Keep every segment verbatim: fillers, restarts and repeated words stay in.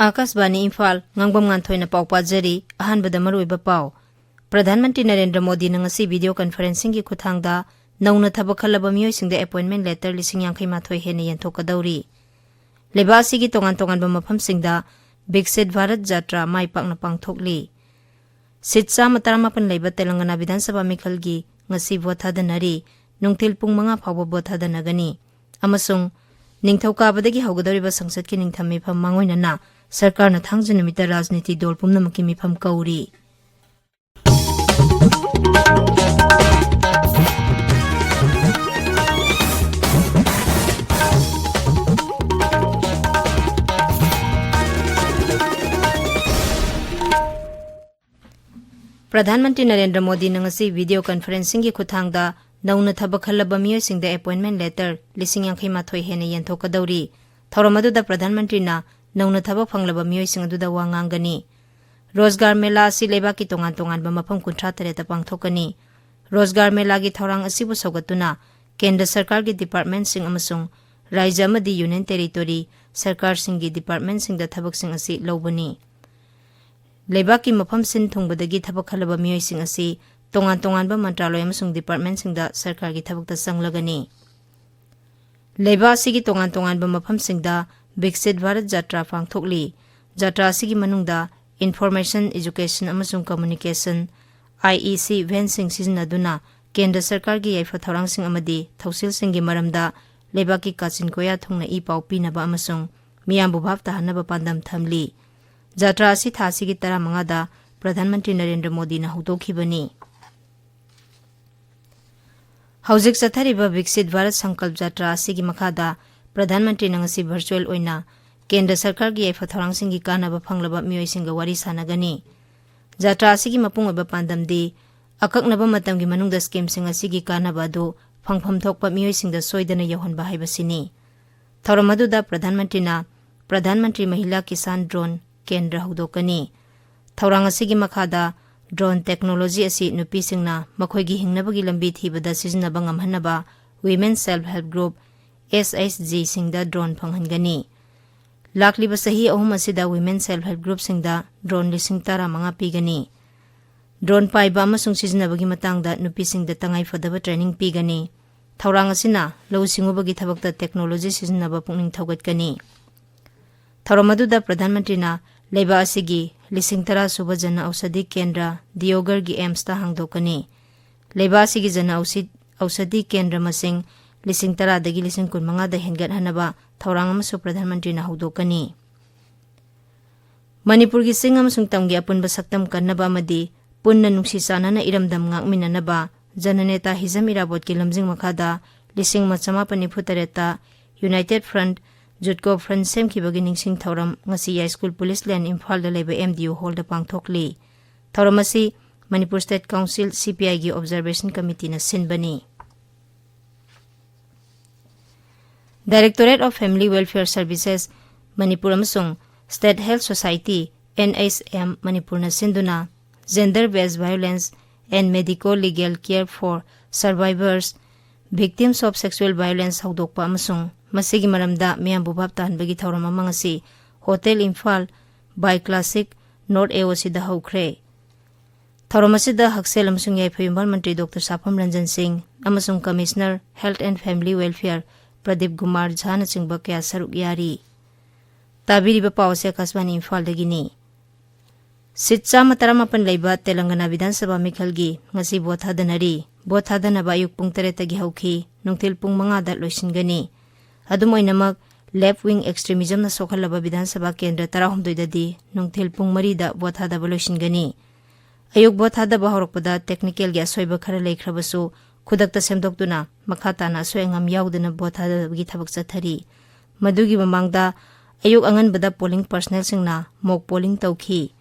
ꯑꯥꯀꯥꯁꯕꯥꯅꯤ ꯏꯝꯐꯥꯜ, ꯉꯥꯡꯕꯝ ꯉꯥꯟꯊꯣꯏꯅ ꯄꯥꯎ ꯄꯥꯖꯔꯤ꯫ ꯑꯍꯥꯟꯕꯗ ꯃꯔꯨꯑꯣꯏꯕ ꯄꯥꯎ꯫ ꯄ꯭ꯔꯙꯥꯟ ꯃꯟꯇ꯭ꯔꯤ ꯅꯔꯦꯟꯗ꯭ꯔ ꯃꯣꯗꯤꯅ ꯉꯁꯤ video conferencingꯒꯤ ꯈꯨꯠꯊꯥꯡꯗ ꯅꯧꯅ ꯊꯕꯛ ꯈꯜꯂꯕ ꯃꯤꯑꯣꯏꯁꯤꯡꯗ appointment letter ꯂꯤꯁꯤꯡ ꯌꯥꯡꯈꯩ ꯃꯥꯊꯣꯏ ꯍꯦꯟꯅ ꯌꯦꯟꯊꯣꯛꯀꯗꯧꯔꯤ꯫ ꯂꯩꯕꯥꯛ ꯑꯁꯤꯒꯤ ꯇꯣꯉꯥꯟ ꯇꯣꯉꯥꯟꯕ ꯃꯐꯝꯁꯤꯡꯗ ꯕꯤꯛꯁꯤꯠ ꯚꯥꯔꯠ ꯖꯥꯇ꯭ꯔꯥ ꯃꯥꯏ ꯄꯥꯛꯅ ꯄꯥꯡꯊꯣꯛꯂꯤ꯫ ꯁꯤꯠ ꯆꯥꯝꯃ ꯇꯔꯥꯃꯥꯄꯟ ꯂꯩꯕ ꯇꯦꯂꯪꯒꯅꯥ ꯕꯤꯙꯥꯟ ꯁꯚꯥ ꯃꯤꯈꯜꯒꯤ ꯉꯁꯤ ꯚꯣꯠ ꯊꯥꯗꯅꯔꯤ꯫ ꯅꯨꯡꯊꯤꯜ ꯄꯨꯡ ꯃꯉꯥ ꯐꯥꯎꯕ ꯚꯣꯠ ꯊꯥꯗꯅꯒꯅꯤ꯫ ꯑꯃꯁꯨꯡ ꯅꯤꯡꯊꯧꯀꯥꯕꯗꯒꯤ ꯍꯧꯒꯗꯧꯔꯤꯕ ꯁꯪꯁꯠꯀꯤ ꯅꯤꯡꯊꯝ ꯃꯤꯐꯝ ꯃꯥꯡꯑꯣꯏꯅꯅ ꯁꯔꯀꯥꯔꯅ ꯊꯥꯡꯖ ꯅꯨꯃꯤꯠꯇ ꯔꯥꯖꯅꯤꯇꯤ ꯗꯣꯜ ꯄꯨꯝꯅꯃꯛꯀꯤ ꯃꯤꯐꯝ ꯀꯧꯔꯤ꯫ ꯄ꯭ꯔꯙꯥꯟ ꯃꯟꯇ꯭ꯔꯤ ꯅꯔꯦꯟꯗ꯭ꯔ ꯃꯣꯗꯤꯅ ꯉꯁꯤ video conferencingꯒꯤ ꯈꯨꯠꯊꯥꯡꯗ ꯅꯧꯅ ꯊꯕꯛ ꯈꯜꯂꯕ ꯃꯤꯑꯣꯏꯁꯤꯡꯗ appointment letter ꯂꯤꯁꯤꯡ ꯌꯥꯡꯈꯩ ꯃꯥꯊꯣꯏ ꯍꯦꯟꯅ ꯌꯦꯟꯊꯣꯛꯀꯗꯧꯔꯤ꯫ ꯊꯧꯔꯝ ꯑꯗꯨꯗ ꯄ꯭ꯔꯙꯥꯟ ꯃꯟꯇ꯭ꯔꯤꯅ ꯅꯧꯅ ꯊꯕꯛ ꯐꯪꯂꯕ ꯃꯤꯑꯣꯏꯁꯤꯡ ꯑꯗꯨꯗ ꯋꯥ ꯉꯥꯡꯒꯅꯤ꯫ ꯔꯣꯖꯒꯥꯔ ꯃꯦꯂꯥ ꯑꯁꯤ ꯂꯩꯕꯥꯛꯀꯤ ꯇꯣꯉꯥꯟ ꯇꯣꯉꯥꯟꯕ ꯃꯐꯝ ꯀꯨꯟꯊ꯭ꯔꯥ ꯇꯔꯦꯠꯇ ꯄꯥꯡꯊꯣꯛꯀꯅꯤ꯫ ꯔꯣꯖꯒꯥꯔ ꯃꯦꯂꯥꯒꯤ ꯊꯧꯔꯥꯡ ꯑꯁꯤꯕꯨ ꯁꯧꯒꯠꯇꯨꯅ ꯀꯦꯟꯗ꯭ꯔ ꯁꯔꯀꯥꯔꯒꯤ departmentꯁꯤꯡ ꯑꯃꯁꯨꯡ ꯔꯥꯖ꯭ꯌ ꯑꯃꯗꯤ union territory ꯁꯔꯀꯥꯔꯁꯤꯡꯒꯤ departmentꯁꯤꯡꯗ ꯊꯕꯛꯁꯤꯡ ꯑꯁꯤ ꯂꯧꯕꯅꯤ꯫ ꯂꯩꯕꯥꯛꯀꯤ ꯃꯐꯝ ꯁꯤꯟ ꯊꯨꯡꯕꯗꯒꯤ ꯊꯕꯛ ꯈꯜꯂꯕ ꯃꯤꯑꯣꯏꯁꯤꯡ ꯑꯁꯤ ꯇꯣꯉꯥꯟ ꯇꯣꯉꯥꯟꯕ ꯃꯟꯇ꯭ꯔꯥꯂꯣꯏ ꯑꯃꯁꯨꯡ departmentꯁꯤꯡꯗ ꯁꯔꯀꯥꯔꯒꯤ ꯊꯕꯛꯇ ꯆꯪꯂꯒꯅꯤ꯫ ꯂꯩꯕꯥꯛ ꯑꯁꯤꯒꯤ ꯇꯣꯉꯥꯟ ꯇꯣꯉꯥꯟꯕ ꯃꯐꯝꯁꯤꯡꯗ ꯕꯤꯛꯁꯤꯠ ꯚꯥꯔꯠ ꯖꯥꯇ꯭ꯔꯥ ꯄꯥꯡꯊꯣꯛꯂꯤ꯫ ꯖꯥꯇ꯭ꯔꯥ ꯑꯁꯤꯒꯤ ꯃꯅꯨꯡꯗ information, education ꯑꯃꯁꯨꯡ communication, IEC, vanꯁꯤꯡ ꯁꯤꯖꯤꯟꯅꯗꯨꯅ ꯀꯦꯟꯗ꯭ꯔ ꯁꯔꯀꯥꯔꯒꯤ ꯌꯥꯏꯐ ꯊꯧꯔꯥꯡꯁꯤꯡ ꯑꯃꯗꯤ ꯊꯧꯁꯤꯜꯁꯤꯡꯒꯤ ꯃꯔꯝꯗ ꯂꯩꯕꯥꯛꯀꯤ ꯀꯥꯆꯤꯟ ꯀꯣꯌꯥ ꯊꯨꯡꯅ ꯏ ꯄꯥꯎ ꯄꯤꯅꯕ ꯑꯃꯁꯨꯡ ꯃꯤꯌꯥꯝꯕꯨ ꯚꯥꯞ ꯇꯥꯍꯟꯅꯕ ꯄꯥꯟꯗꯝ ꯊꯝꯂꯤ꯫ ꯖꯥꯇ꯭ꯔꯥ ꯑꯁꯤ ꯊꯥ ꯑꯁꯤꯒꯤ ꯇꯔꯥꯃꯉꯥꯗ ꯄ꯭ꯔꯙꯥꯟ ꯃꯟꯇ꯭ꯔꯤ ꯅꯔꯦꯟꯗ꯭ꯔ ꯃꯣꯗꯤꯅ ꯍꯧꯗꯣꯛꯈꯤꯕꯅꯤ꯫ ꯍꯧꯖꯤꯛ ꯆꯠꯊꯔꯤꯕ ꯕꯤꯛꯁꯤꯠ ꯚꯥꯔꯠ ꯁꯪꯀꯜꯞ ꯖꯥꯇ꯭ꯔꯥ ꯑꯁꯤꯒꯤ ꯃꯈꯥꯗ ꯄ꯭ꯔꯙꯥꯟ ꯃꯟꯇ꯭ꯔꯤꯅ ꯉꯁꯤ virtual ꯑꯣꯏꯅ ꯀꯦꯟꯗ꯭ꯔ ꯁꯔꯀꯥꯔꯒꯤ ꯌꯥꯏꯐ ꯊꯧꯔꯥꯡꯁꯤꯡꯒꯤ ꯀꯥꯟꯅꯕ ꯐꯪꯂꯕ ꯃꯤꯑꯣꯏꯁꯤꯡꯒ ꯋꯥꯔꯤ ꯁꯥꯟꯅꯒꯅꯤ꯫ ꯖꯥꯇ꯭ꯔꯥ ꯑꯁꯤꯒꯤ ꯃꯄꯨꯡ ꯑꯣꯏꯕ ꯄꯥꯟꯗꯝꯗꯤ ꯑꯀꯛꯅꯕ ꯃꯇꯝꯒꯤ ꯃꯅꯨꯡꯗ schemeꯁꯤꯡ ꯑꯁꯤꯒꯤ ꯀꯥꯟꯅꯕ ꯑꯗꯨ ꯐꯪꯐꯝ ꯊꯣꯛꯄ ꯃꯤꯑꯣꯏꯁꯤꯡꯗ ꯁꯣꯏꯗꯅ ꯌꯧꯍꯟꯕ ꯍꯥꯏꯕꯁꯤꯅꯤ꯫ ꯊꯧꯔꯝ ꯑꯗꯨꯗ ꯄ꯭ꯔꯙꯥꯟ ꯃꯟꯇ꯭ꯔꯤꯅ ꯄ꯭ꯔꯙꯥꯟ ꯃꯟꯇ꯭ꯔꯤ ꯃꯍꯤꯂꯥ ꯀꯤꯁꯥꯟ ꯗ꯭ꯔꯣꯟ ꯀꯦꯟꯗ꯭ꯔ ꯍꯧꯗꯣꯛꯀꯅꯤ꯫ ꯊꯧꯔꯥꯡ ꯑꯁꯤꯒꯤ ꯃꯈꯥꯗ ꯗ꯭ꯔꯣꯟ technology ꯑꯁꯤ ꯅꯨꯄꯤꯁꯤꯡꯅ ꯃꯈꯣꯏꯒꯤ ꯍꯤꯡꯅꯕꯒꯤ ꯂꯝꯕꯤ ꯊꯤꯕꯗ ꯁꯤꯖꯤꯟꯅꯕ ꯉꯝꯍꯟꯅꯕ Women Self Help Group, SHGꯁꯤꯡꯗ ꯗ꯭ꯔꯣꯟ ꯐꯪꯍꯟꯒꯅꯤ꯫ ꯂꯥꯛꯂꯤꯕ ꯆꯍꯤ ꯑꯍꯨꯝ ꯑꯁꯤꯗ Women Self Help Groupꯁꯤꯡꯗ drone ꯂꯤꯁꯤꯡ ꯇꯔꯥꯃꯉꯥ ꯄꯤꯒꯅꯤ꯫ Drone ꯄꯥꯏꯕ ꯑꯃꯁꯨꯡ ꯁꯤꯖꯤꯟꯅꯕꯒꯤ ꯃꯇꯥꯡꯗ ꯅꯨꯄꯤꯁꯤꯡꯗ ꯇꯉꯥꯏ ꯐꯗꯕ training ꯄꯤꯒꯅꯤ꯫ ꯊꯧꯔꯥꯡ ꯑꯁꯤꯅ ꯂꯧꯎ ꯁꯤꯡꯎꯕꯒꯤ ꯊꯕꯛꯇ technology ꯁꯤꯖꯤꯟꯅꯕ ꯄꯨꯛꯅꯤꯡ ꯊꯧꯒꯠꯀꯅꯤ꯫ ꯊꯧꯔꯝ ꯑꯗꯨꯗ ꯄ꯭ꯔꯙꯥꯟ ꯃꯟꯇ꯭ꯔꯤꯅ ꯂꯩꯕꯥꯛ ꯑꯁꯤꯒꯤ ꯂꯤꯁꯤꯡ ꯇꯔꯥ ꯁꯨꯕ ꯖꯟ ꯑꯧꯁꯥꯙꯤ ꯀꯦꯟꯗ꯭ꯔ ꯗꯤꯌꯣꯒꯔꯒꯤ AIIMSꯇ ꯍꯥꯡꯗꯣꯛꯀꯅꯤ꯫ ꯂꯩꯕꯥꯛ ꯑꯁꯤꯒꯤ ꯖꯟ ꯑꯧꯁꯤ-, ꯑꯧꯁꯥꯙꯤ ꯀꯦꯟꯗ꯭ꯔ ꯃꯁꯤꯡ ꯂꯤꯁꯤꯡ ꯇꯔꯥꯗꯒꯤ ꯂꯤꯁꯤꯡ ꯀꯨꯟꯃꯉꯥꯗ ꯍꯦꯟꯒꯠꯍꯟꯅꯕ ꯊꯧꯔꯥꯡ ꯑꯃꯁꯨ ꯄ꯭ꯔꯙꯥꯟ ꯃꯟꯇ꯭ꯔꯤꯅ ꯍꯧꯗꯣꯛꯀꯅꯤ꯫ ꯃꯅꯤꯄꯨꯔꯒꯤ ꯆꯤꯡ ꯑꯃꯁꯨꯡ ꯇꯝꯒꯤ ꯑꯄꯨꯟꯕ ꯁꯛꯇꯝ ꯀꯟꯅꯕ ꯑꯃꯗꯤ ꯄꯨꯟꯅ ꯅꯨꯡꯁꯤ ꯆꯥꯟꯅꯅ ꯏꯔꯝꯗꯝ ꯉꯥꯛꯃꯤꯟꯅꯅꯕ ꯖꯅꯅꯦꯇꯥ ꯍꯤꯖꯝ ꯏꯔꯥꯕꯣꯠꯀꯤ ꯂꯝꯖꯤꯡ ꯃꯈꯥꯗ ꯂꯤꯁꯤꯡ ꯑꯃ ꯆꯃꯥꯄꯟ ꯅꯤꯐꯨ ꯇꯔꯦꯠꯇ United Front, JUDCO Front ꯁꯦꯝꯈꯤꯕꯒꯤ ꯅꯤꯡꯁꯤꯡ ꯊꯧꯔꯝ ꯉꯁꯤ ꯌꯥꯏꯁ꯭ꯀꯨꯜ ꯄꯨꯂꯤꯁ ꯂꯦꯟ ꯏꯝꯐꯥꯜꯗ ꯂꯩꯕ MDO Hallꯗ ꯄꯥꯡꯊꯣꯛꯂꯤ꯫ ꯊꯧꯔꯝ ꯑꯁꯤ Manipur State Council, CPIꯒꯤ Observation Committeeꯅ ꯁꯤꯟꯕꯅꯤ꯫ Directorate of Family Welfare Services Manipur ꯑꯃꯁꯨꯡ State Health Society, NHM ꯃꯅꯤꯄꯨꯔꯅ ꯁꯤꯟꯗꯨꯅ Gender Based Violence and Medico Legal Care for Survivors, Victims of Sexual Violence ꯍꯧꯗꯣꯛꯄ ꯑꯃꯁꯨꯡ ꯃꯁꯤꯒꯤ ꯃꯔꯝꯗ ꯃꯤꯌꯥꯝꯕꯨ ꯚꯥꯞ ꯇꯥꯍꯟꯕꯒꯤ ꯊꯧꯔꯝ ꯑꯃ ꯉꯁꯤ Hotel Imphal by Classic North AOCꯗ ꯍꯧꯈ꯭ꯔꯦ꯫ ꯊꯧꯔꯝ ꯑꯁꯤꯗ ꯍꯛꯁꯦꯜ ꯑꯃꯁꯨꯡ ꯌꯥꯏꯐ ꯌꯨꯝꯕꯥꯜ ꯃꯟꯇ꯭ꯔꯤ ꯗꯣꯛꯇꯔ ꯁꯥꯐꯝ ꯔꯟꯖꯟ ꯁꯤꯡ ꯑꯃꯁꯨꯡ Commissioner Health and Family Welfare Pradeep Kumar ꯖꯥꯅꯆꯤꯡꯕ ꯀꯌꯥ ꯁꯔꯨꯛ ꯌꯥꯔꯤ꯫ ꯇꯥꯕꯤꯔꯤꯕ ꯄꯥꯎ ꯑꯁꯤ ꯑꯀꯥꯁꯕꯥꯅꯤ ꯏꯝꯐꯥꯜꯗꯒꯤꯅꯤ꯫ ꯁꯤꯠ ꯆꯥꯝꯃ ꯇꯔꯥꯃꯥꯄꯟ ꯂꯩꯕ ꯇꯦꯂꯪꯒꯅꯥ ꯕꯤꯙꯥꯟ ꯁꯚꯥ ꯃꯤꯈꯜꯒꯤ ꯉꯁꯤ ꯚꯣꯠ ꯊꯥꯗꯅꯔꯤ꯫ ꯚꯣꯠ ꯊꯥꯗꯅꯕ ꯑꯌꯨꯛ ꯄꯨꯡ ꯇꯔꯦꯠꯇꯒꯤ ꯍꯧꯈꯤ, ꯅꯨꯡꯊꯤꯜ ꯄꯨꯡ ꯃꯉꯥꯗ ꯂꯣꯏꯁꯤꯟꯒꯅꯤ꯫ ꯑꯗꯨꯝ ꯑꯣꯏꯅꯃꯛ, left wing extremismꯅ ꯁꯣꯛꯍꯜꯂꯕ ꯕꯤꯙꯥꯟ ꯁꯚꯥ ꯀꯦꯟꯗ꯭ꯔ ꯇꯔꯥꯍꯨꯝꯗꯣꯏꯗꯗꯤ ꯅꯨꯡꯊꯤꯜ ꯄꯨꯡ ꯃꯔꯤꯗ ꯚꯣꯠ ꯊꯥꯗꯕ ꯂꯣꯏꯁꯤꯟꯒꯅꯤ꯫ ꯑꯌꯨꯛ ꯚꯣꯠ ꯊꯥꯗꯕ ꯍꯧꯔꯛꯄꯗ technicalꯒꯤ ꯑꯁꯣꯏꯕ ꯈꯔ ꯂꯩꯈ꯭ꯔꯕꯁꯨ, ꯈꯨꯗꯛꯇ ꯁꯦꯝꯗꯣꯛꯇꯨꯅ ꯃꯈꯥ ꯇꯥꯅ ꯑꯁꯣꯏ ꯑꯉꯥꯝ ꯌꯥꯎꯗꯅ ꯚꯣꯠ ꯊꯥꯗꯕꯒꯤ ꯊꯕꯛ ꯆꯠꯊꯔꯤ꯫ ꯃꯗꯨꯒꯤ ꯃꯃꯥꯡꯗ ꯑꯌꯨꯛ ꯑꯉꯟꯕꯗ polling personnelꯁꯤꯡꯅ mock polling ꯇꯧꯈꯤ꯫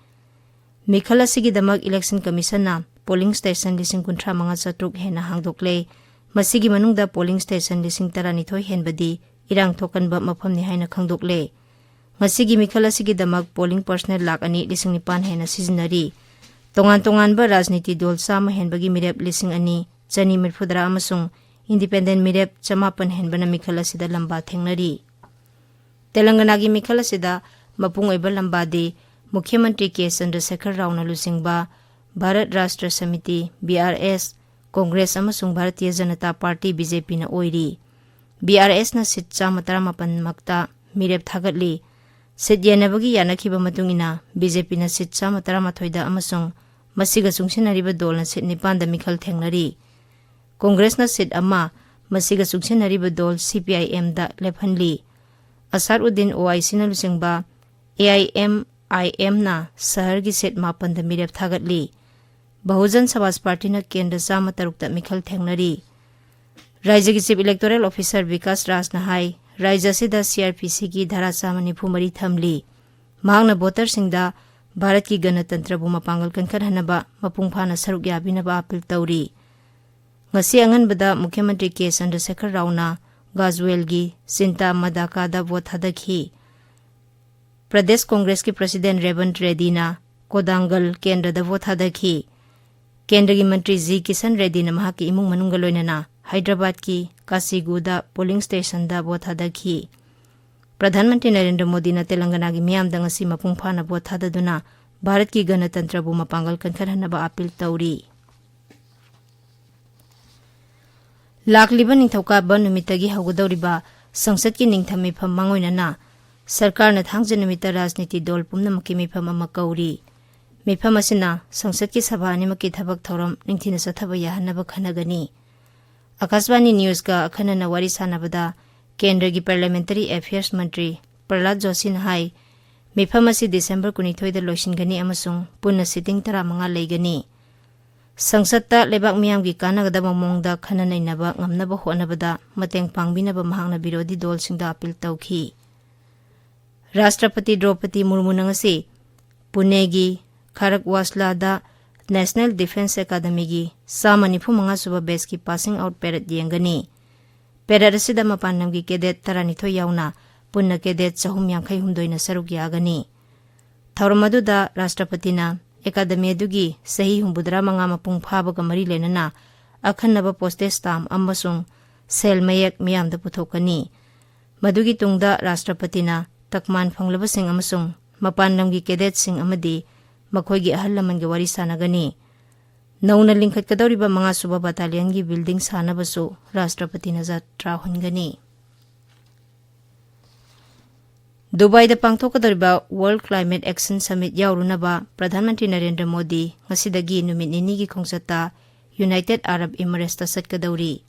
ꯃꯤꯈꯜ ꯑꯁꯤꯒꯤꯗꯃꯛ Election Commissionꯅ polling station ꯂꯤꯁꯤꯡ ꯀꯨꯟꯊ꯭ꯔꯥ ꯃꯉꯥ ꯆꯥꯇ꯭ꯔꯨꯛ ꯍꯦꯟꯅ ꯍꯥꯡꯗꯣꯛꯂꯦ꯫ ꯃꯁꯤꯒꯤ ꯃꯅꯨꯡꯗ polling station ꯂꯤꯁꯤꯡ ꯇꯔꯥꯅꯤꯊꯣꯏ ꯍꯦꯟꯕꯗꯤ ꯏꯔꯥꯡ ꯊꯣꯛꯀꯟꯕ ꯃꯐꯝꯅꯤ ꯍꯥꯏꯅ ꯈꯪꯗꯣꯛꯂꯦ꯫ ꯉꯁꯤꯒꯤ ꯃꯤꯈꯜ ꯑꯁꯤꯒꯤꯗꯃꯛ polling personnel ꯂꯥꯈ ꯑꯅꯤ ꯂꯤꯁꯤꯡ ꯅꯤꯄꯥꯟ ꯍꯦꯟꯅ ꯁꯤꯖꯤꯟꯅꯔꯤ꯫ ꯇꯣꯉꯥꯟ ꯇꯣꯉꯥꯟꯕ ꯔꯥꯖꯅꯤꯇꯤ ꯗꯜ ꯆꯥꯝꯃ ꯍꯦꯟꯕꯒꯤ ꯃꯤꯔꯦꯞ ꯂꯤꯁꯤꯡ ꯑꯅꯤ ꯆꯅꯤ ꯃꯔꯤꯐꯨꯇꯔꯥ ꯑꯃꯁꯨꯡ independent ꯃꯤꯔꯦꯞ ꯆꯃꯥꯄꯟ ꯍꯦꯟꯕꯅ ꯃꯤꯈꯜ ꯑꯁꯤꯗ ꯂꯝꯕꯥ ꯊꯦꯡꯅꯔꯤ꯫ ꯇꯦꯂꯪꯒꯅꯥꯒꯤ ꯃꯤꯈꯜ ꯑꯁꯤꯗ ꯃꯄꯨꯡ ꯑꯣꯏꯕ ꯂꯝꯕꯥꯗꯤ ꯃꯨꯈ꯭ꯌ ꯃꯟꯇ꯭ꯔꯤ ꯀꯦ ꯆꯟꯗ꯭ꯔꯁꯦꯈꯔ ꯔꯥꯎꯅ ꯂꯨꯆꯤꯡꯕ ꯚꯥꯔꯠ ꯔꯥꯁꯇ꯭ꯔ ꯁꯃꯤꯇꯤ, ꯕꯤ ꯑꯥꯔ ꯑꯦꯁ, ꯀꯣꯡꯒ꯭ꯔꯦꯁ ꯑꯃꯁꯨꯡ Bharatiya Janata party, B J ꯄꯤꯅ ꯑꯣꯏꯔꯤ꯫ ꯕꯤ ꯑꯥꯔ ꯑꯦꯁꯅ ꯁꯤꯠ ꯆꯥꯝꯃ ꯇꯔꯥꯃꯥꯄꯟ ꯃꯛꯇ ꯃꯤꯔꯦꯞ ꯊꯥꯒꯠꯂꯤ꯫ ꯁꯤꯠ ꯌꯦꯟꯅꯕꯒꯤ ꯌꯥꯅꯈꯤꯕ ꯃꯇꯨꯡ ꯏꯟꯅ ꯕꯤ ꯖꯦ ꯄꯤꯅ ꯁꯤꯠ ꯆꯥꯝꯃ ꯇꯔꯥꯃꯥꯊꯣꯏꯗ ꯑꯃꯁꯨꯡ ꯃꯁꯤꯒ ꯆꯨꯡꯁꯤꯟꯅꯔꯤꯕ ꯗꯣꯜꯅ ꯁꯤꯠ ꯅꯤꯄꯥꯟꯗ ꯃꯤꯈꯜ ꯊꯦꯡꯅꯔꯤ꯫ ꯀꯣꯡꯒ꯭ꯔꯦꯁꯅ ꯁꯤꯠ ꯑꯃ, ꯃꯁꯤꯒ ꯆꯨꯡꯁꯤꯟꯅꯔꯤꯕ ꯗꯣꯜ ꯁꯤ ꯄꯤ ꯑꯥꯏ ꯑꯦꯝꯗ ꯂꯦꯞꯍꯟꯂꯤ꯫ ꯑꯁꯥꯗ ꯎꯗꯤꯟ, ꯑꯣ ꯑꯥꯏ ꯁꯤꯅ ꯂꯨꯆꯤꯡꯕ ꯑꯦ ꯑꯥꯏ ꯑꯦꯝ ꯑꯥꯏ ꯑꯦꯝꯅ ꯁꯍꯔꯒꯤ ꯁꯤꯠ ꯃꯥꯄꯟꯗ ꯃꯤꯔꯦꯞ ꯊꯥꯒꯠꯂꯤ꯫ ꯕꯍꯨꯖꯟ ꯁꯃꯥꯖ ꯄꯥꯔꯇꯤꯅ ꯀꯦꯟꯗ꯭ꯔ ꯆꯥꯝꯃ ꯇꯔꯨꯛꯇ ꯃꯤꯈꯜ ꯊꯦꯡꯅꯔꯤ꯫ ꯔꯥꯏꯖ꯭ꯌꯒꯤ ꯆꯤꯐ ꯏꯂꯦꯛꯇꯣꯔꯦꯜ ꯑꯣꯐꯤꯁꯥꯔ ꯕꯤꯀꯥꯁ ꯔꯥꯖꯅ ꯍꯥꯏ, ꯔꯥꯏꯖ꯭ꯌ ꯑꯁꯤꯗ ꯁꯤ ꯑꯥꯔ ꯄꯤ ꯁꯤꯒꯤ ꯙꯥꯔꯥ ꯆꯥꯝꯃ ꯅꯤꯐꯨ ꯃꯔꯤ ꯊꯝꯂꯤ꯫ ꯃꯍꯥꯛꯅ ꯚꯣꯇꯔꯁꯤꯡꯗ ꯚꯥꯔꯠꯀꯤ ꯒꯅꯇꯟꯇ꯭ꯔꯕꯨ ꯃꯄꯥꯡꯒꯜ ꯀꯟꯈꯠꯍꯟꯅꯕ ꯃꯄꯨꯡ ꯐꯥꯅ ꯁꯔꯨꯛ ꯌꯥꯕꯤꯅꯕ ꯑꯥꯄꯤꯜ ꯇꯧꯔꯤ꯫ ꯉꯁꯤ ꯑꯉꯟꯕꯗ ꯃꯨꯈ꯭ꯌ ꯃꯟꯇ꯭ꯔꯤ ꯀꯦ ꯆꯟꯗ꯭ꯔꯁꯦꯈꯔ ꯔꯥꯎꯅ ꯒꯥꯖꯋꯦꯜꯒꯤ ꯆꯤꯟꯇꯥ ꯃꯗꯥꯀꯥꯗ ꯚꯣꯠ ꯊꯥꯗꯈꯤ꯫ ꯄ꯭ꯔꯗꯦꯁ ꯀꯣꯡꯒ꯭ꯔꯦꯁꯀꯤ ꯄ꯭ꯔꯁꯤꯗꯦꯟ ꯔꯦꯕꯟꯠ ꯔꯦꯗꯤꯅ ꯀꯣꯗꯥꯡꯒꯜ ꯀꯦꯟꯗ꯭ꯔꯗ ꯚꯣꯠ ꯊꯥꯗꯈꯤ꯫ ꯀꯦꯟꯗ꯭ꯔꯒꯤ ꯃꯟꯇ꯭ꯔꯤ ꯖꯤ ꯀꯤꯁꯟ ꯔꯦꯗꯤꯅ ꯃꯍꯥꯛꯀꯤ ꯏꯃꯨꯡ ꯃꯅꯨꯡꯒ ꯂꯣꯏꯅꯅ ꯍꯥꯏꯗ꯭ꯔꯕꯥꯗꯀꯤ ꯀꯥꯁꯤꯒꯨꯗ ꯄꯣꯂꯤꯡ ꯁ꯭ꯇꯦꯁꯟꯗ ꯚꯣꯠ ꯊꯥꯗꯈꯤ꯫ ꯄ꯭ꯔꯙꯥꯟ ꯃꯟꯇ꯭ꯔꯤ ꯅꯔꯦꯟꯗ꯭ꯔ ꯃꯣꯗꯤꯅ ꯇꯦꯂꯪꯒꯅꯥꯒꯤ ꯃꯤꯌꯥꯝꯗ ꯉꯁꯤ ꯃꯄꯨꯡ ꯐꯥꯅ ꯚꯣꯠ ꯊꯥꯗꯗꯨꯅ ꯚꯥꯔꯠꯀꯤ ꯒꯅꯇꯟꯇ꯭ꯔꯕꯨ ꯃꯄꯥꯡꯒꯜ ꯀꯟꯈꯠꯍꯟꯅꯕ ꯑꯥꯄꯤꯜ ꯇꯧꯔꯤ꯫ ꯂꯥꯛꯂꯤꯕ ꯅꯤꯡꯊꯧꯀꯥꯕ ꯅꯨꯃꯤꯠꯇꯒꯤ ꯍꯧꯒꯗꯧꯔꯤꯕ ꯁꯪꯁꯠꯀꯤ ꯅꯤꯡꯊꯝ ꯃꯤꯐꯝ ꯃꯥꯡꯑꯣꯏꯅꯅ ꯁꯔꯀꯥꯔꯅ ꯊꯥꯡꯖ ꯅꯨꯃꯤꯠꯇ ꯔꯥꯖꯅꯤꯇꯤ ꯗꯣꯜ ꯄꯨꯝꯅꯃꯛꯀꯤ ꯃꯤꯐꯝ ꯑꯃ ꯀꯧꯔꯤ꯫ ꯃꯤꯐꯝ ꯑꯁꯤꯅ ꯁꯪꯁꯠꯀꯤ ꯁꯚꯥ ꯑꯅꯤꯃꯛꯀꯤ ꯊꯕꯛ ꯊꯧꯔꯝ ꯅꯤꯡꯊꯤꯅ ꯆꯠꯊꯕ ꯌꯥꯍꯟꯅꯕ ꯈꯟꯅꯒꯅꯤ꯫ ꯑꯀꯥꯁꯕꯥꯅꯤ ꯅ꯭ꯌꯨꯁꯀ ꯑꯈꯟꯅꯅ ꯋꯥꯔꯤ ꯁꯥꯟꯅꯕꯗ ꯀꯦꯟꯗ꯭ꯔꯒꯤ ꯄꯥꯔꯂꯤꯌꯥꯃꯦꯟꯇꯔꯤ ꯑꯦꯐꯤꯌꯔꯁ ꯃꯟꯇ꯭ꯔꯤ ꯄ꯭ꯔꯍꯂꯥꯗ ꯖꯣꯁꯤꯅ ꯍꯥꯏ, ꯃꯤꯐꯝ ꯑꯁꯤ ꯗꯤꯁꯦꯝꯕꯔ ꯀꯨꯟꯅꯤꯊꯣꯏꯗ ꯂꯣꯏꯁꯤꯟꯒꯅꯤ ꯑꯃꯁꯨꯡ ꯄꯨꯟꯅ ꯁꯤꯇꯤꯡ ꯇꯔꯥꯃꯉꯥ ꯂꯩꯒꯅꯤ꯫ ꯁꯪꯁꯠꯇ ꯂꯩꯕꯥꯛ ꯃꯤꯌꯥꯝꯒꯤ ꯀꯥꯟꯅꯒꯗꯕ ꯃꯑꯣꯡꯗ ꯈꯟꯅ ꯅꯩꯅꯕ ꯉꯝꯅꯕ ꯍꯣꯠꯅꯕꯗ ꯃꯇꯦꯡ ꯄꯥꯡꯕꯤꯅꯕ ꯃꯍꯥꯛꯅ ꯕꯤꯔꯣꯙꯤ ꯗꯣꯜꯁꯤꯡꯗ ꯑꯥꯄꯤꯜ ꯇꯧꯈꯤ꯫ ꯔꯥꯁꯇ꯭ꯔꯄꯇꯤ ꯗ꯭ꯔꯧꯄꯗꯤ ꯃꯨꯔꯃꯨꯅ ꯉꯁꯤ ꯄꯨꯅꯦꯒꯤ ꯈꯥꯔꯛꯋꯥꯁꯂꯥꯗ ꯅꯦꯁꯅꯦꯜ ꯗꯤꯐꯦꯟꯁ ꯑꯦꯀꯥꯗꯃꯤꯒꯤ ꯆꯥꯝꯃ ꯅꯤꯐꯨ ꯃꯉꯥ ꯁꯨꯕ ꯕꯦꯆꯀꯤ ꯄꯥꯁꯤꯡ ꯑꯥꯎꯠ ꯄꯦꯔꯦꯗ ꯌꯦꯡꯒꯅꯤ꯫ ꯄꯦꯔꯦꯗ ꯑꯁꯤꯗ ꯃꯄꯥꯟ ꯂꯝꯒꯤ ꯀꯦꯗꯦꯠ ꯇꯔꯥꯅꯤꯊꯣꯏ ꯌꯥꯎꯅ ꯄꯨꯟꯅ ꯀꯦꯗꯦꯠ ꯆꯍꯨꯝ ꯌꯥꯡꯈꯩ ꯍꯨꯝꯗꯣꯏꯅ ꯁꯔꯨꯛ ꯌꯥꯒꯅꯤ꯫ ꯊꯧꯔꯝ ꯑꯗꯨꯗ ꯔꯥꯁꯇ꯭ꯔꯄꯇꯤꯅ ꯑꯦꯀꯥꯗꯃꯤ ꯑꯗꯨꯒꯤ ꯆꯍꯤ ꯍꯨꯝꯐꯨꯇꯔꯥ ꯃꯉꯥ ꯃꯄꯨꯡ ꯐꯥꯕꯒ ꯃꯔꯤ ꯂꯩꯅꯅ ꯑꯈꯟꯅꯕ ꯄꯣꯁꯇꯦꯖ ꯁ꯭ꯇꯥꯝ ꯑꯃꯁꯨꯡ ꯁꯦꯜ ꯃꯌꯦꯛ ꯃꯤꯌꯥꯝꯗ ꯄꯨꯊꯣꯛꯀꯅꯤ꯫ ꯃꯗꯨꯒꯤ ꯇꯨꯡꯗ ꯔꯥꯁꯇ꯭ꯔꯄꯇꯤꯅ ꯇꯛꯃꯥꯟ ꯐꯪꯂꯕꯁꯤꯡ ꯑꯃꯁꯨꯡ ꯃꯄꯥꯟ ꯂꯝꯒꯤ ꯀꯦꯗꯦꯠꯁꯤꯡ ꯑꯃꯗꯤ ꯃꯈꯣꯏꯒꯤ ꯑꯍꯜ ꯂꯃꯟꯒꯤ ꯋꯥꯔꯤ ꯁꯥꯟꯅꯒꯅꯤ꯫ ꯅꯧꯅ ꯂꯤꯡꯈꯠꯀꯗꯧꯔꯤꯕ ꯃꯉꯥꯁꯨꯕ ꯕꯠꯇꯥꯂꯤꯌꯟꯒꯤ ꯕꯤꯜꯗꯤꯡ ꯁꯥꯅꯕꯁꯨ ꯔꯥꯁꯇ꯭ꯔꯄꯇꯤꯅ ꯖꯇ꯭ꯔꯥ ꯍꯨꯟꯒꯅꯤ꯫ ꯗꯨꯕꯥꯏꯗ ꯄꯥꯡꯊꯣꯛꯀꯗꯧꯔꯤꯕ World Climate Action Summit ꯌꯥꯎꯔꯨꯅꯕ Pradhan Mantri Narendra Modi ꯉꯁꯤꯗꯒꯤ ꯅꯨꯃꯤꯠ ꯅꯤꯅꯤꯒꯤ ꯈꯣꯡꯆꯠꯇ United Arab Emirates ꯇ ꯆꯠꯀꯗꯧꯔꯤ꯫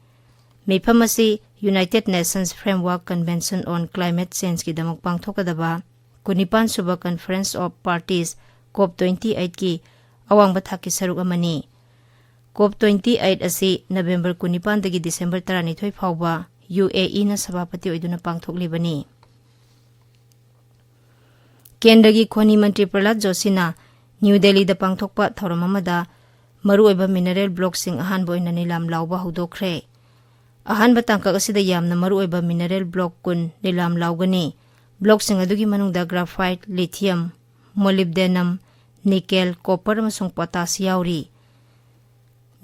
ꯃꯤꯐꯝ ꯑꯁꯤ United Nations Framework Convention on Climate Change ꯒꯤꯗꯃꯛ ꯄꯥꯡꯊꯣꯛꯀꯗꯕ ꯀꯨꯟꯅꯤꯄꯥꯟ ꯁꯨꯕ Conference of Parties, COP twenty eight ꯀꯤ ꯑꯋꯥꯡꯕ ꯊꯥꯛꯀꯤ ꯁꯔꯨꯛ ꯑꯃꯅꯤ꯫ COP twenty eight ꯑꯁꯤ ꯅꯕꯦꯝꯕꯔ ꯀꯨꯟꯅꯤꯄꯥꯟꯗꯒꯤ ꯗꯤꯁꯦꯝꯕꯔ ꯇꯔꯥꯅꯤꯊꯣꯏ ꯐꯥꯎꯕ UAE ꯅ ꯁꯚꯥꯄꯇꯤ ꯑꯣꯏꯗꯨꯅ ꯄꯥꯡꯊꯣꯛꯂꯤꯕꯅꯤ꯫ ꯀꯦꯟꯗ꯭ꯔꯒꯤ ꯈꯣꯅꯤ ꯃꯟꯇ꯭ꯔꯤ ꯄ꯭ꯔꯍꯂꯥꯗ ꯖꯣꯁꯤꯅ ꯅ꯭ꯌꯨ ꯗꯦꯜꯂꯤꯗ ꯄꯥꯡꯊꯣꯛꯄ ꯊꯧꯔꯝ ꯑꯃꯗ ꯃꯔꯨꯑꯣꯏꯕ mineral block ꯁꯤꯡ ꯑꯍꯥꯟꯕ ꯑꯣꯏꯅ ꯅꯤꯂꯥꯝ ꯂꯥꯎꯕ ꯍꯧꯗꯣꯛꯈ꯭ꯔꯦ꯫ ꯑꯍꯥꯟꯕ ꯇꯥꯡꯀꯛ ꯑꯁꯤꯗ ꯌꯥꯝꯅ ꯃꯔꯨꯑꯣꯏꯕ mineral block ꯀꯨꯟ ꯅꯤꯂꯥꯝ ꯂꯥꯎꯒꯅꯤ꯫ Block ꯁꯤꯡ ꯑꯗꯨꯒꯤ ꯃꯅꯨꯡꯗ graphite, lithium, molybdenum, nickel, copper ꯑꯃꯁꯨꯡ potash ꯌꯥꯎꯔꯤ꯫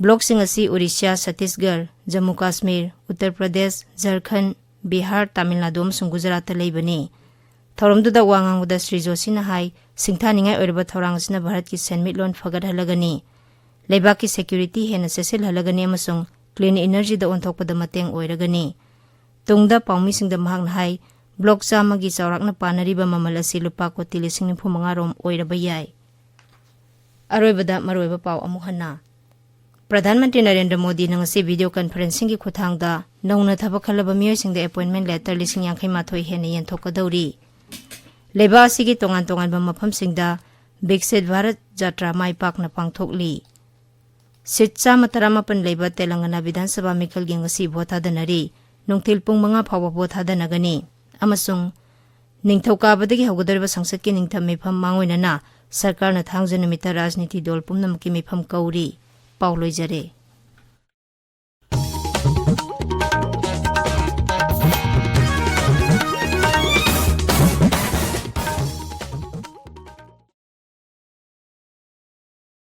Block ꯁꯤꯡ ꯑꯁꯤ ꯑꯣꯔꯤꯁꯥ, ꯆꯇꯤꯁꯒꯔ, ꯖꯝꯃꯨ ꯀꯥꯁꯃꯤꯔ, ꯎꯠꯇꯔ ꯄ꯭ꯔꯗꯦꯁ, ꯖꯔꯈꯟ, ꯕꯤꯍꯥꯔ, ꯇꯥꯃꯤꯜ ꯅꯥꯗꯨ ꯑꯃꯁꯨꯡ ꯒꯨꯖꯔꯥꯠꯇ ꯂꯩꯕꯅꯤ꯫ ꯊꯧꯔꯝꯗꯨꯗ ꯋꯥ ꯉꯥꯡꯕꯗ ꯁ꯭ꯔꯤ ꯖꯣꯁꯤꯅ ꯍꯥꯏ, ꯁꯤꯡꯊꯥꯅꯤꯡꯉꯥꯏ ꯑꯣꯏꯔꯕ ꯊꯧꯔꯥꯡ ꯑꯁꯤꯅ ꯚꯥꯔꯠꯀꯤ ꯁꯦꯟꯃꯤꯠꯂꯣꯟ ꯐꯒꯠꯍꯜꯂꯒꯅꯤ, ꯂꯩꯕꯥꯛꯀꯤ security ꯍꯦꯟꯅ ꯆꯦꯠꯁꯤꯜꯍꯜꯂꯒꯅꯤ ꯑꯃꯁꯨꯡ clean energy ꯗ ꯑꯣꯟꯊꯣꯛꯄꯗ ꯃꯇꯦꯡ ꯑꯣꯏꯔꯒꯅꯤ꯫ ꯇꯨꯡꯗ ꯄꯥꯎꯃꯤꯁꯤꯡꯗ ꯃꯍꯥꯛꯅ ꯍꯥꯏ, block ꯆꯥꯝꯃꯒꯤ ꯆꯥꯎꯔꯥꯛꯅ ꯄꯥꯅꯔꯤꯕ ꯃꯃꯜ ꯑꯁꯤ ꯂꯨꯄꯥ ꯀꯣꯇꯤ ꯂꯤꯁꯤꯡ ꯅꯤꯐꯨ ꯃꯉꯥ ꯔꯣꯝ ꯑꯣꯏꯔꯕ ꯌꯥꯏ꯫ ꯑꯔꯣꯏꯕꯗ ꯃꯔꯨꯑꯣꯏꯕ ꯄꯥꯎ ꯑꯃꯨꯛ ꯍꯟꯅ꯫ ꯄ꯭ꯔꯙꯥꯟ ꯃꯟꯇ꯭ꯔꯤ ꯅꯔꯦꯟꯗ꯭ꯔ ꯃꯣꯗꯤꯅ ꯉꯁꯤ video conferencing ꯒꯤ ꯈꯨꯠꯊꯥꯡꯗ ꯅꯧꯅ ꯊꯕꯛ ꯈꯜꯂꯕ ꯃꯤꯑꯣꯏꯁꯤꯡꯗ appointment letter ꯂꯤꯁꯤꯡ ꯌꯥꯡꯈꯩ ꯃꯥꯊꯣꯏ ꯍꯦꯟꯅ ꯌꯦꯟꯊꯣꯛꯀꯗꯧꯔꯤ꯫ ꯂꯩꯕꯥꯛ ꯑꯁꯤꯒꯤ ꯇꯣꯉꯥꯟ ꯇꯣꯉꯥꯟꯕ ꯃꯐꯝꯁꯤꯡꯗ ꯕꯤꯛꯁꯤꯠ ꯚꯥꯔꯠ ꯖꯥꯇ꯭ꯔꯥ ꯃꯥꯏ ꯄꯥꯛꯅ ꯄꯥꯡꯊꯣꯛꯂꯤ꯫ ꯁꯤꯠ ꯆꯥꯝꯃ ꯇꯔꯥꯃꯥꯄꯟ ꯂꯩꯕ ꯇꯦꯂꯪꯒꯅꯥ ꯕꯤꯙꯥꯟ ꯁꯚꯥ ꯃꯤꯈꯜꯒꯤ ꯉꯁꯤ ꯚꯣꯠ ꯊꯥꯗꯅꯔꯤ꯫ ꯅꯨꯡꯊꯤꯜ ꯄꯨꯡ ꯃꯉꯥ ꯐꯥꯎꯕ ꯚꯣꯠ ꯊꯥꯗꯅꯒꯅꯤ ꯑꯃꯁꯨꯡ ꯅꯤꯡꯊꯧꯀꯥꯕꯗꯒꯤ ꯍꯧꯒꯗꯧꯔꯤꯕ ꯁꯪꯁꯠꯀꯤ ꯅꯤꯡꯊꯝ ꯃꯤꯐꯝ ꯃꯥꯡꯑꯣꯏꯅꯅ ꯁꯔꯀꯥꯔꯅ ꯊꯥꯡꯖ ꯅꯨꯃꯤꯠꯇ ꯔꯥꯖꯅꯤꯇꯤ ꯗꯣꯜ ꯄꯨꯝꯅꯃꯛꯀꯤ ꯃꯤꯐꯝ ꯀꯧꯔꯤ꯫ ꯄꯥꯎ ꯂꯣꯏꯖꯔꯦ꯫